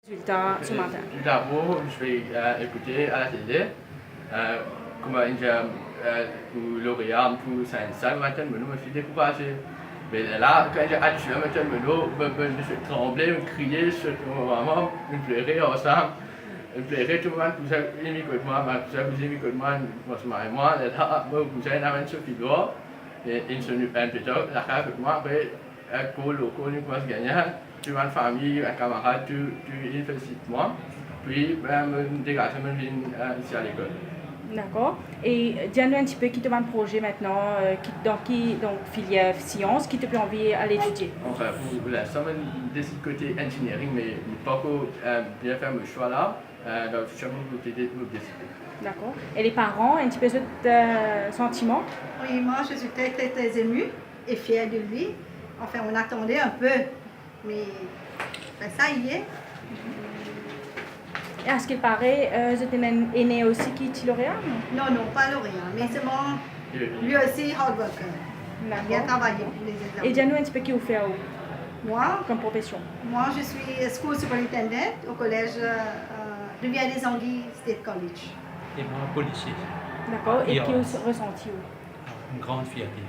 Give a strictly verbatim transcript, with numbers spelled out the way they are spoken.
Rézilta se matin. Tout d'abord, je vais euh, écouter à la télé euh, comment il dit euh, pour lauréat, pour ça, ça, maintenant, mon nom, je suis découragé. Mais là, quand j'ai adjugé, maintenant, mon nom, je suis tremblé, je criais, je suis vraiment, je pleurais ensemble. Je pleurais, tout le monde, tout ça, il m'écoute moi, tout ça, il m'écoute moi, moi, moi, là, moi, vous avez une amende sur le pilote, et il se nous un peu tard, la carte, moi, après, Ek kol, kol, nou koumans gagn, tou bann fami, bann kamarad, tou, tou inn felisit mwa. Pi, ben, mo degaz, mo vinn eh, isi a lekol. Dakor. E dir nou enn tipe ki to bann proze aster, eh, ki, dan ki, donk, filier sians, ki to pe anvi al etidie? Anfin, pou, pou linstan, mo desid kote engineering, me mo pankor eh, bien fer mo swa la. Eh, dan fitir, mo pou de-, mo pou deside. Dakor. E le paran, enn tipe zot eh, santiman? Oui, moi je suis très très très émue et fière de lui. Enfin, on attendait un peu, mais ben, ça y est. E aster, pare, eh, zot ena enn ene osi ki ti lauréat, non? Non, non, pas lauréat, mais seulement lui aussi hard worker. Il a bien Dakor. Travaillé pour les examens. E dir nou enn tipe ki ou fer ou, Moi, kom profesion. Moi, je suis school superintendent au collège euh, Rivière des Anguilles State College. Et moi, policier. Dakor. E Ya. Ki ou resanti ou? Une grande fierté.